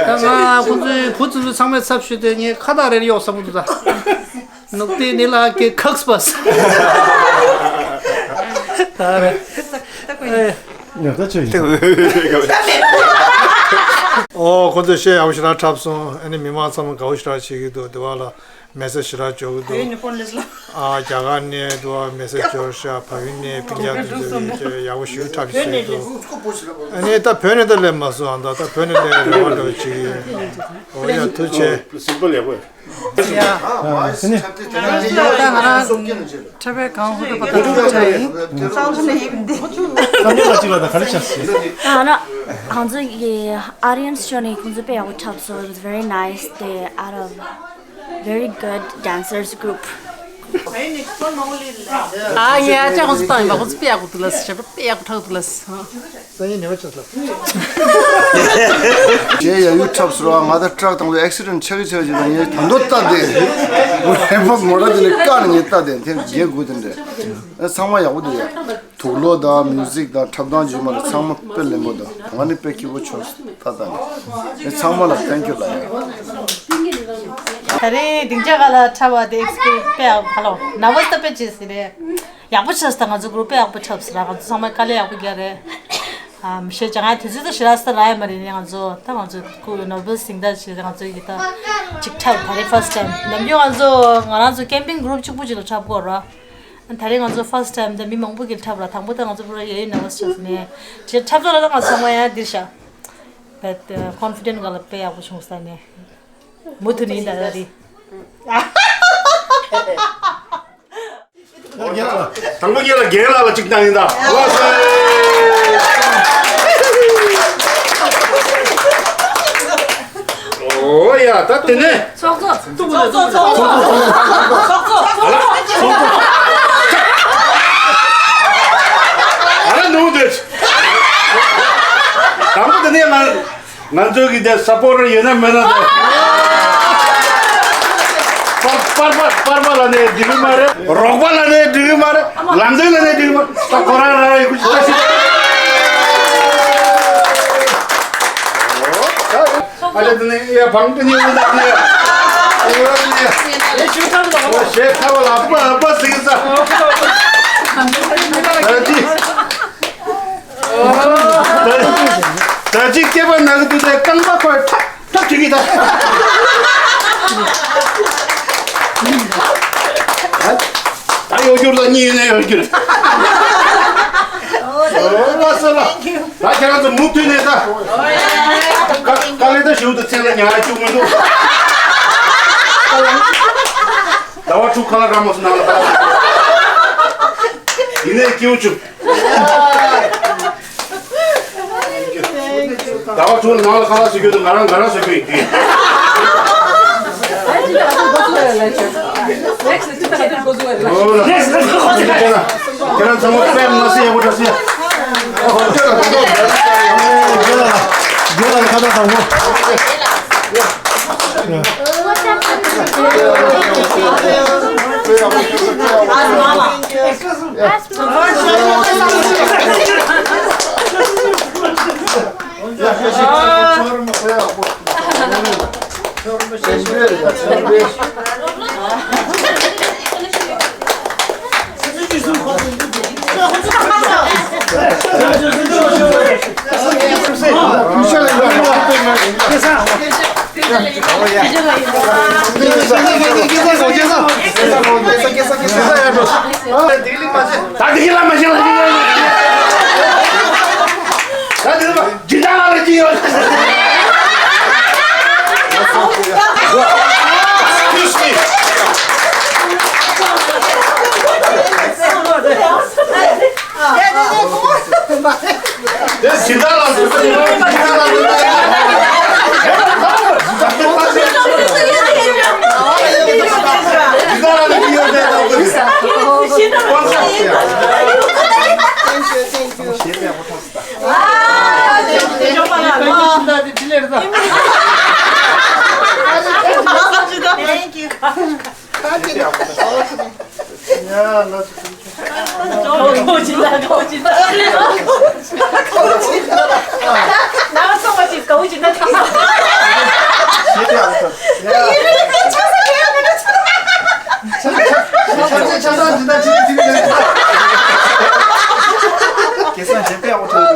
ད་ང་ཁོང་ཚོའི་བུ་ཚོ་ཚོ་ཚང་མའི་ཚབ་ཞུས་ཏེ་ངས་ཁ་བཏགས་རེ་གཡོག་བསམ་གྱི་འདུག་ད། ནུག་ཏི་ནི་ལ་ཀེ་ཁག་སྤ་ས། ད་རེད། ཨོ་ཁོང་ཚོས་ཤེས་ཡག་པོ་ཞེ་དྲག་འཁྲབ་སོང་། ཨ་ནི་མི་མང་ཚང་མ་དགའ་བོ་ཞེ་དྲག་བྱེད་ཀྱི་འདུག་འདི་བ་ལ། མེ་སེ་ཇི་ཞེ་དྲག་འབྱོར་གྱི་འདུག་བོད་ཡིག་ནས་ཕོན་ལས་ལ། ཨ་རྒྱ་གར་ནས་འདུག་བ་མེ་སེ་ཇི་འབྱོར་ཤག་བལ་ཡུལ་ནས་སྤུན་ཀྱག་དེ་ཚོ་ཡོད་ཀྱི་ཡག་པོ་ཞེ་དྲག་བྱས་འདུག་ཨ་ནི་ད་བོད་ནས་ད་སླེབས་མ་སོང་ཨ་ད་ད་བོད་ནས་སླེབས་རེ་བ་འདྲ་བོ་བྱེད་ཀྱི་ཡོད། འོ་ཡ་ཐུགས་རྗེ་ཆེ། གཟིགས་པ་ལེགས་པོ། ཡ། ཨ་ནི། ད་ང་རང་འཁྲབ་པའི་གང་ཧུ་ཏུ་པ་ཏ་ཏུ་ཆ་ཡིན། བསམ་བློ་ལ་གཅིག་ལ་ད་ག་རེ་ཆགས་སོང་། ཨ་ན། ང་ཚོ་ཡི་audience ཤོར་ནས་ཁོང་ཚོ་དཔེ་ཡག་པོ་འཁྲབ་སོང་། It was very nice. They are a very good dancers group. ཨ་ཡ་ཅག་ཁོང་ཚོ་བཏང་ཡིན་པ་ཁོང་ཚོ་དཔེ་ཡག་པོ་འདུག་ལ་ཟེར་བྱས་པ་དཔེ་ཡག་པོ་འཁྲབ་འདུག་ལ་ཟེར། སང་ཉིན་ཉི་མ་ཆགས་ལ། ཞེས་ཡ་ཡུ་འཁྲབ་ཟེར་བ་ང་ད་ཊྲག་དང་པོ་ཨེག་སི་ཌེན་ཊི་ཆགས་ཀྱི་ཆགས་ཀྱི་ན་ངས་ད་མདོ་ལྟ་དེ། རེ་ཕོ་མོ་ར་དེ་ནས་བཀག་ནས་ངས་ལྟ་དེ་དེ་རྒྱལ་དགོས་དེ་འདྲས། ཚང་མ་ཡག་པོ་འདུག་ཡ། དུག་ལོག་དང་མིའུ་ཟིག་དང་འཁྲབ་སྟངས་རྗེས་མ་ལ་ཚང་མ་དཔེ་ལེན་པོ་དང་ང་ནི་དཔེ་སྐྱིད་པོ་བྱུང་ད་ལྟ་ནས་ཚང་མ་ལ་ཐེང་ཀྱུ་ལ་ཡ། ད་རེས་སྡིངས་ཆ་ཁ་ལ་འཁྲབ་པ་དེ་ཨེག་སི་པི་རི་ཡེན་སི་དཔེ་ཡག་པོ་ལོ་ནར་བས་ད་དཔེ་བྱས་ཟིན་རེད། ཡག་པོ་ཆགས་སོང་། ད་ང་ཚོ་གུ་རུབ་དཔེ་ཡག་པོ་འཁྲབ་སོང་ར། ང་ཚོ་ཚང་མ་དཀའ་ལས་ཡག་པོ་རྒྱག་རེད། ཨ་མི་ཤེས་ཅང་ང་དུས་ཚོད་ད་ཞེ་དྲག་ས་རག་ཡ་མ་རེད་ནས་ང་ཚོ་ད་ང་ཚོ་ཁུ་ནར་བས་ཟིང་ད་ཞེས་ང་ཚོ་ཡི་ད་ཅིག་འཁྲབ་ད་རེས་ཕར་སི་ཊའིམ། ནམ་རྒྱུན་ང་ཚོ་ང་རང་ཚོ་ཀེམ་པིང་གུ་རུབ་གཅིག་པུ་ཅིག་ལ་འཁྲབ་དགོས་ར། ད་རེས་ང་ཚོ་ཕར་སི་ཊའིམ་དེ་མི་མང་པོ་གིས་འཁྲབ་ར། དང་པོ་ད་ང་ཚོ་པུ་ར་ཡ་ཡི་ནར་བས་ཆགས་སོང་ནས་དེ་འཁྲབ་ཚར་ལ་ད་ང་ཚོ་ཚང་མ་ཡང་འདིར་བཞག་བས་ཀོན་ཕི་ཌེན་ཊི་སྒང་ལ་དཔེ་ཡག་པོ་བྱུང་ས་ནས་མུ་མཐུད་ནས་ཡིན་ད་ད་རེད། དང་པོ་ངེད་ལ་རྒན་ལགས་ལ་གཅིག་བཏང་ཡིན་ད། ལགས་སོ། ཨོ་ཡ་ད་དེ་ནས། ཚོགས་གཙོ། ཚོགས་གཙོ། ཚོགས་གཙོ། ཚོགས་གཙོ། ཚོགས་གཙོ། ཨ་ལ་ནུ་འདོད། དང་པོ་དེ་ནས་ང་ང་ཚོ་གི་དེ་སཔོར་ཊར་ཡོད་ན་མེད་ན་དེ། པར་པ་པར་པ་ལ་ནས་འགྲིག་གི་མ་རེད། རོགས་པ་ལ་ནས་འགྲིག་གི་མ་རེད། ལམ་སྟོན་ལ་ནས་འགྲིག་གི་མ་རེད། ད་ཁོ་རང་རང་རང་ཡི་ཁུ་ཤི་ཤི། ཨ་ཅེ་དེ་ནས་ཡ་བང་དེ་ནས་འོ་ད་ནས་ཡ། ཞེས་ཁ་བ་ལ་པ་པ་ཟིག་ས། ད་ཅི་ད་ཅི་སྐྱེས་པ་ན་གི་དུས་དེ་རྐང་པ་ཁོས་ཐག་ཐག་ཅིག་གིས་ད། ད་གཡོ་སྒྱུར་ལ་གཉིས་ཡོད་ན་གཡོ་སྒྱུར། ཨོ་ལ་སོ་ལ། ད་ཁྱེད་རང་ཚོ་མུ་མཐུད་ནས་ད། ཀ་ཀ་ལེ་ད་ཞིའུ་དུ་ཚེ་ལ་ཉག་ཡ་བཅུག་མི་འདུག་ཟླ་བ་དྲུག་ཁ་ལག་ར་མོ་སུ་ནང་ལ་ཕར། ཡིན་ནའི་སྐྱེའུ་བཅུག་ཟླ་བ་དྲུག་ནང་ལ་ཁ་ལག་བཟོ་རྒྱུ་དང་ང་རང་ང་རང་བཟོ་རྒྱུ་ཡིན་དུས། ཁྱེད་རང་ཚང་མ་དཔེ་མ་སྲིད་ཡག་པོ་འདྲ་སྲིད། ད་དེ་ལ་མ་ཤེས་ལ་ད་དེ་ལ་སྦྱིན་བདག་ལ་ཅི་ཡོད། Excuse me. དེ་སྦྱིན་བདག་ལ་སྦྱིན་བདག་ལ་སྦྱིན་བདག་ལ་ཅི་ཡོད་དེ་ད་དེ་ལ་སྦྱིན་བདག་ལ་ཅི་ཡོད་དེ་ད་དེ་ལ། Thank you, thank you. Thank you. ཆ་ཚང་ཆ་ཚང་འཛིན་གྲྭ་ཆེན་མོ་ཆེན་མོ་ཡོད། སྐལ་བཟང་གཞན་པས་ཨོ་ཁྲོ།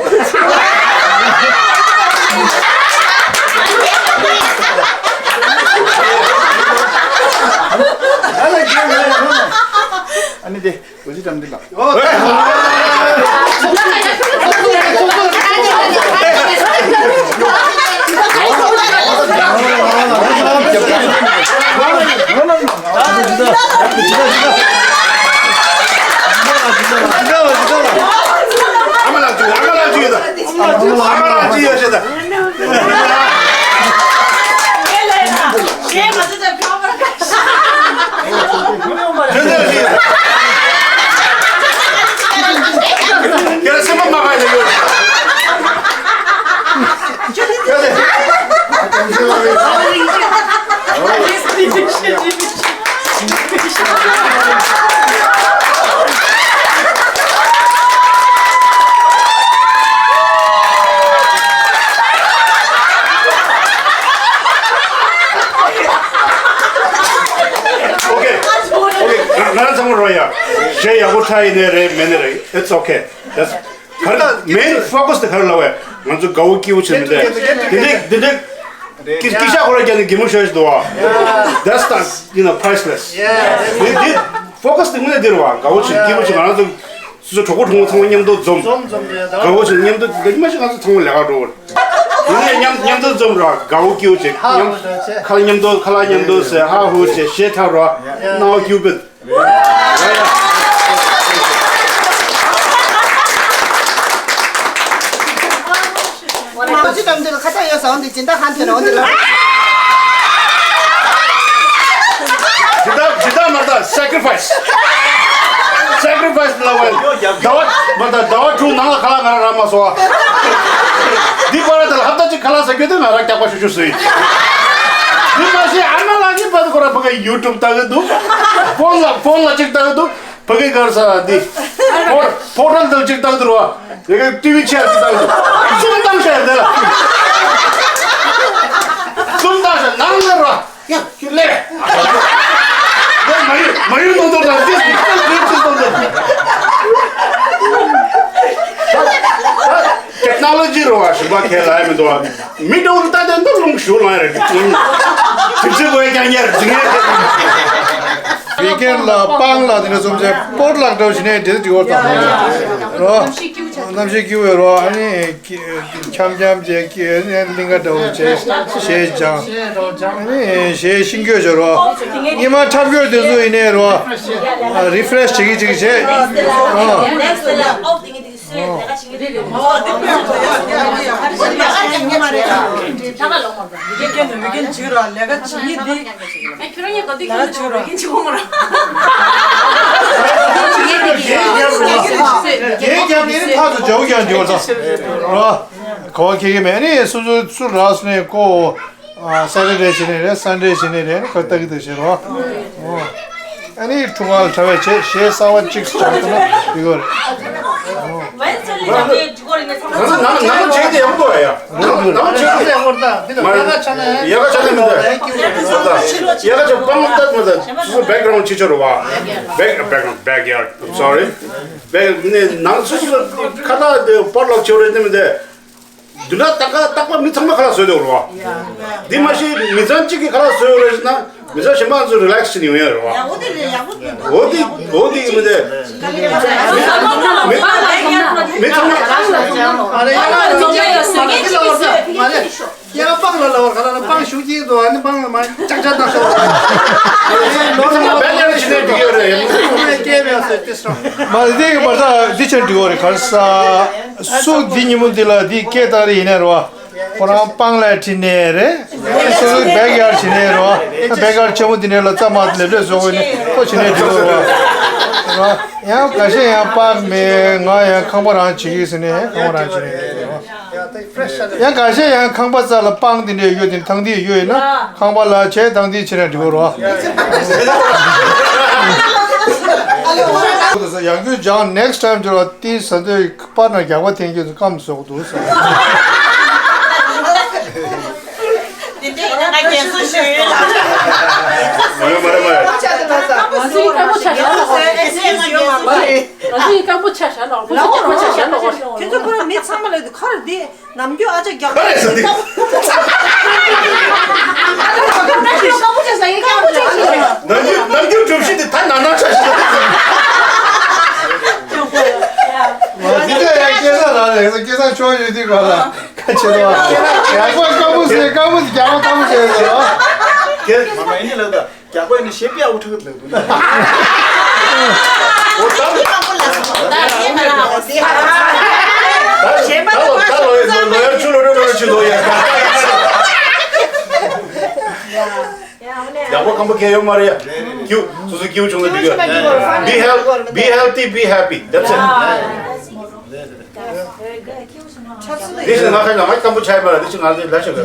ཨ་ནི་དེ། ཝེ་ཅི་ཀྲམ་འདི་ལ། ཨ་མ་ལགས་ཅིག་ཨ་མ་ལགས་ཅིག་ཡོད་ད། ཨ་མ་ལགས་ཅིག་ཡོད་ཤེས་ད། Okay, okay, ང་རང་ཚང་མ་རོ་ཡ། གཞས་ཡག་པོ་ཁྲ་ཡིན་ནའི་རེད་མེད་ནའི་རེད། It's okay. That's ག་རེ། Main focus དེ་ག་རེ་ལབ་པས། ང་ཚོ་དགའ་བོ་སྐྱིད་བོ་བྱེད་མི་འདོད། དེ་འདྲའི་དེ་འདྲའི་སྐྱིད་སྐྱིད་ཤག་ཁོ་ར་རྒྱབ་ནས་གད་མོ་ཤོར་ཞིག་འདུག་བ། That's the, you know, priceless. དེ་དེ་focus དེ་དངོས་གནས་འདི་རེད་བ། དགའ་བོ་བྱེད་སྐྱིད་བོ་བྱེད། ང་རང་ཚོ་སོ་སོ་གྲོགས་པོ་གྲོགས་མོ་ཚང་མ་མཉམ་དུ་འཛོམས། དགའ་བོ་བྱེད་མཉམ་དུ་འདི་མ་ཞིག་ང་ཚོ་ཚང་མ་ལས་ཀ་འགྲོ་བར། དེ་ནས་མཉམ་མཉམ་དུ་འཛོམས་ར་དགའ་བོ་སྐྱིད་བོ་བྱེད། མཉམ་ཁ་ལག་མཉམ་དུ་ཁ་ལག་མཉམ་དུ་ཟས་ཧ་ཧུ་བྱེད། གཞས་འཁྲབ་ར་སྣང་བ་སྐྱིད་པོ། ང་ཚོ་ནམ་དུས་ལ་ཁ་ཆག་ཡོད་ཟེར་འོང་དེ་སྦྱིན་བདག་གང་ཐོན་འོང་དེ་ལ། སྦྱིན་བདག་སྦྱིན་བདག་མ་རེད་ད། Sacrifice. Sacrifice ལ་བས་ཟླ་བ་མ་རེད་ད། ཟླ་བ་དྲུག་ནང་ལ་ཁ་ལག་ང་རང་རག་མ་སོང་བ། འདི་པར་དེ་ལ་ཧབ་ཏ་གཅིག་ཁ་ལག་ཟ་རྒྱུ་དེ་ང་རང་སྐྱག་པ་ཤུ་ཤུ་ཟོས། འདི་མ་ཤེས་ཨ་མ་ལ། ཅི་པ་དུ་ཁོ་ར་ཕ་གི་ཡུ་ཊུབ་ལྟ་གི་འདུག་ཕོན་ལ་ཕོན་ལ་ཅིག་ལྟ་གི་འདུག་ཕ་གི་གར་ས་འདི་ཕོ་ཕོ་ཊལ་དུ་ཅིག་ལྟ་གི་འདུག་རོ། ཡ་གི་ཊི་ཝི་ཆེ་ཅིག་ལྟ་གི་འདུག་གསུམ་བཏང་ཤག་དེ་ལ། གསུམ་བཏང་ཤག་ནང་ལ་རོ། ཡ་ཁྱོད་ལས། ཡ་མ་ཡུ་མ་ཡུ་ནང་དུ་ར་འདི་འདི་འདི་འདི་འདི། ཊེག་ནོ་ལོ་ཇི་རོ་བ་ཞིག་པ་ཁས་ལ་ཡ་མི་འདུག་མི་འགྲོ་ལྟ་དེ་འདི་ལུང་ཞུ་ལ་ཡ་རེད། དུས་ཚོད་གོ་ཡ་ཀྱང་ཡར་འཛིང་ཡ། བི་ཀན་ལ་སྤང་ལ་དེ་འདྲ་གསུམ་ཆེ་སྤོར་ལག་འདྲ་བོ་ཞིག་ནས་འདྲེ་འདྲི་བར་དང་རོ། གནམ་གཤིས་སྐྱིད་བྱ་རོ། ཨ་ནི་འཁྱམ་འཁྱམ་བྱས་ཀྱི་གླིང་ག་འདྲ་བོ་བྱས་ཞེས་ཀྱང་ཨ་ནི་ཞེས་ཤིང་སྐྱོ་བྱ་རོ། ཉི་མ་འཁྲབ་སྐྱོ་དེ་ཚོ་ཡིན་ནས་རོ། རི་ཕ་རེ་ཤི་བྱེད་ཀྱི་ཅིག་བྱས། ཨ། རྒྱན་རྒྱབ་ནས་ཕར་ཚུར་འཇོག་ཀྱང་འདི་བར་ཙམ་རོ། གོ་བ་ཁེ་གེ་མེད་ནི་སུ་སུ་སུ་རག་སུ་ནས་ཀོ། ཨ། སེ་ཊར་ཌེ་བྱེད་ནི་རེད། སན་ཌེ་བྱེད་ནི་རེད། ཁོ་ལྟ་གི་འདུག་ཟེར་རོ། ཨ་ནི་ཁྲུང་ཨ་ལ་ཁྲ་བས་བྱེད་ཞེས་གསར་བ་གཅིག་བྱུང་སོང་ན་འགྲིག་གི་རེད། ང་ཚོ་ནང་ནང་བྱེད་དེ་ཡག་པོ་ཡ། ནང་ནང་བྱེད་དེ་ཡག་པོ་རེད། ད་འདི་ལ་ཡག་ག་ཆ་ནས་ཡག་ག་ཆ་ནས་མི་འདུག་ཡག་ག་ཆ་པང་ལྟ་མི་འདུག་སུ་སུ་བེག་གྷ་རའུན་ཌི་ཕྱི་ཕྱོགས་རེད་བ། བེག་བེག་གྷ་རའུན་ཌི་བེག་ཡར་ཌི། སོ་རི། བེག་ནས་ནང་སུ་སུ་ཁ་ཐག་དེ་པར་ལག་ཆེ་བ་རེད་དེ་མི་འདུག་འདི་འདྲ་ཏག་ཏག་ཏག་པ་མི་ཚང་མ་ཁ་ལག་བཟོས་འདུག་རོ། འདི་མ་གཞི་མི་ཚང་གཅིག་གིས་ཁ་ལག་བཟོས་ཡོད་རེད་ཟེར་ན་མི་ཚང་གཞན་པ་ཚོ་རི་ལེག་སི་བྱེད་ནི་ཡོང་ཡ་རོ། འོ་དེ་འོ་དེ་མི་འདུག་མི་མི་ཚང་མ། ཡ་པང་ལ་ལ་བར་ག་ལ་ན་པང་ཞུ་གཅིག་འདུག་ཨ་ནི་པང་ལ་མ་ཅག་ཅག་བཏང་ཤོག་ལོ་ལོ་ལོ་ལོ་ལོ་སྐད་མེད་སོ་ཏི་སོ། མ་འདི་གི་མ་ད་འདི་ཆ་འགྲིག་གོ་རེད། གར་ས་སུ་འདི་ཉིན་མོ་འདི་ལ་འདི་སྐད་བཏང་རེ་ཡིན་ན་རོ། ཁོ་རང་པང་ལ་ཁྲིད་ནས་རེད། སོ་སོའི་བེག་ཡར་ཌི་བྱེད་ནས་རོ། བེག་ཡར་ཌི་ཆེན་མོ་འདི་ནས་ལ་རྩ་མ་ལེབ་ལེབ་བཟོ་དགོས་ནི་ཁོ་བྱེད་ནས་འགྲིག་གོ་རོ། ཡང་འགའ་ཤས་ཡང་པགས་མེད། ང་ཡང་ཁང་པ་རང་བྱེད་ཀྱི་ཟེར་ནས་ཁང་པ་རང་བྱེད་ནས་རོ། ཡང་འགའ་ཤས་ཡང་ཁང་པ་རྩ་ལ་པང་འདི་འདྲས་ཡོད་དེ་ཐང་འདི་ཡོད་ཡིན་ན་ཁང་པ་ལ་བྱས་ཐང་འདི་བྱེད་ན་འགྲིག་གོ་རོ། ཡང་ཁྱོད་ཀྱང་next time་ཅོ་ར་ཏི་ས་འདོད་པར་ན་རྒྱག་པ་འཐེན་རྒྱུ་སྐམ་བཟོ་འདུག་ཟེར། དེ་འདྲས་ཡིན་ན་ང་རྒན་གསོ་ཞུ་ཡོད་ལ། མ་རེད་མ་རེད་མ་རེད། ང་ཚོ་ཡི་སྐམ་པོ་ཆ་ཤ་ལ་ཨོ་ཨེ་སི་ཨེ་སི་ཡོད་མ་རེད། ང་ཚོ་ཡི་སྐམ་པོ་ཆ་ཤ་ལ་ཨོ་ཁྱོད་ཚོ་ཁོ་རང་མི་ཚང་མ་ལ་ཁ་ར་འདི། ནམ་རྒྱུན་ཨ་ཅག་རྒྱག་ག་རེ་ཟེར་འདི། ཁ་པོ་ཆེ་ཟ་ཡི་ཁ་པོ་ཆེ་ཟ་ཡི། ནམ་རྒྱུན་ནམ་རྒྱུན་གྲུབ་གཞི་འདི་ད་ན་ན་ཆ་ཞིག་ལ། འདི་ཚོ་ཡང་སྐལ་བཟང་རང་རེད། སྐལ་བཟང་ཆོག་ཡོད་དུས་ག་ལ་ཁ་ཆེ་ལ། ཡག་པོ་དཀར་པོ་ཟེར་དཀར་པོ་ཟེར་རྒྱག་པ་དཀར་པོ་ཟེར་ཟེར་རོ། སྐལ་མ་མ་ཡིན་ལ་ད། རྒྱག་པ་ཡིན་ན་ཞེ་པི་ཨ་འུ་ཁྲག་ལ་འདུག་ཡ། འོ་ད། ད་ལོ་ད་ལོ་ཡ་ལོ་ཡ་ཆུ་ལོ་རེ་ལོ་རེ་ཆུ་ལོ་ཡ། རྒྱག་པ་ཁམ་པ་ཁེ་ཡོད་མ་རེད་ཡ། ཀྱུ་སོ་སོ་ཀྱུ་བྱུང་ན་འགྲིག་གི། Be health, be healthy, be happy. That's it. འདི་ཞིག་ང་ཁ་ང་ཁ་སྐམ་པོ་ཆགས་པ་ལ་འདི་ཞིག་ང་ལ་ལ་ཞིག་ག་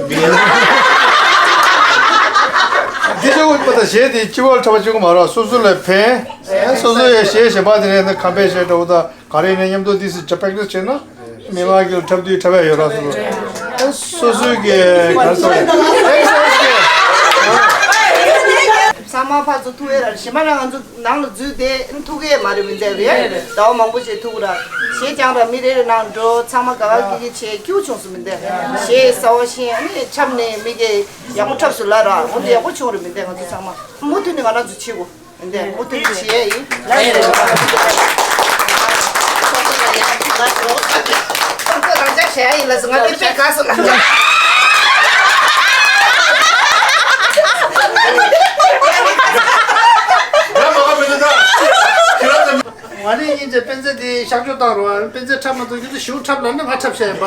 འདི་ཞིག་འོས་པ་དང་གཞས་དེ་སྤྱི་བོར་འཁྲབ་པ་བཅུག་གི་མ་རེད། སོ་སོ་ལ་ཕན། སོ་སོ་ཡི་གཞས་གཞན་པ་དེ་ནས་ཁམ་པའི་གཞས་འདྲ་བོ་དང་ག་རེ་ནས་མཉམ་དུ་འདི་སུ་ཇ་པེག་ཏི་སི་བྱས་ན་མི་མང་གི་འཁྲབ་དུས་འཁྲབ་ཡ་ཡོད་ར། སོ་སོ་སོ་སོའི་གི་ག་རེ་ཟེར་ཨེག་སར་སའི་སི་གི། ཚང་མ་ཕར་ཚུར་ཐུག་ཡ་ར་ཞིམ་པ་ར་ང་ཚོ། ནང་ལ་འཛུལ་ཏེ་ཐུག་གི་མ་རེད་མི་འདུག་རེད། ཟླ་བ་མང་པོ་ཞིག་ཐུག་ར། གཞས་རྐྱང་ར་མི་རེ་རེ་ནང་འགྲོ་ཚང་མ་དགའ་དགའ་སྐྱིད་སྐྱིད་བྱས་ཀྱུ་བྱུང་སོང་མི་འདུག་གཞས་གསར་བ་ཤེས་ཨ་ནི་འཁྲབ་ནས་མི་གི་ཡག་པོ་འཁྲབ་སོང་ལ་ར་འོ་འདི་ཡག་པོ་བྱུང་རེད་མི་འདུག་ང་ཚོ་ཚང་མ་མུ་མཐུད་ནས་ང་རང་ཚོ་བྱེད་དགོས་མི་འདུག་མུ་མཐུད་ནས་བྱེད་ཡ་ཡིན། ཁོང་ཚོ་རང་ཅག་བྱེད་ཡ་ཡིན་ལ་ཟེར་ང་དེ་དཔེ་དགའ་སོང་ང་ཚོ། ང་ནི་ཡིན་ཚེ་སྤེན་ཚེ་དེ་གཤག་བཅོས་བཏང་རོགས། སྤེན་ཚེ་འཁྲབ་མ་ཐུབ་ཁྱོད་ཚོ་ཞུ་འཁྲབ་ལབ་ན་ང་འཁྲབ་བྱས་ཡིན་པ།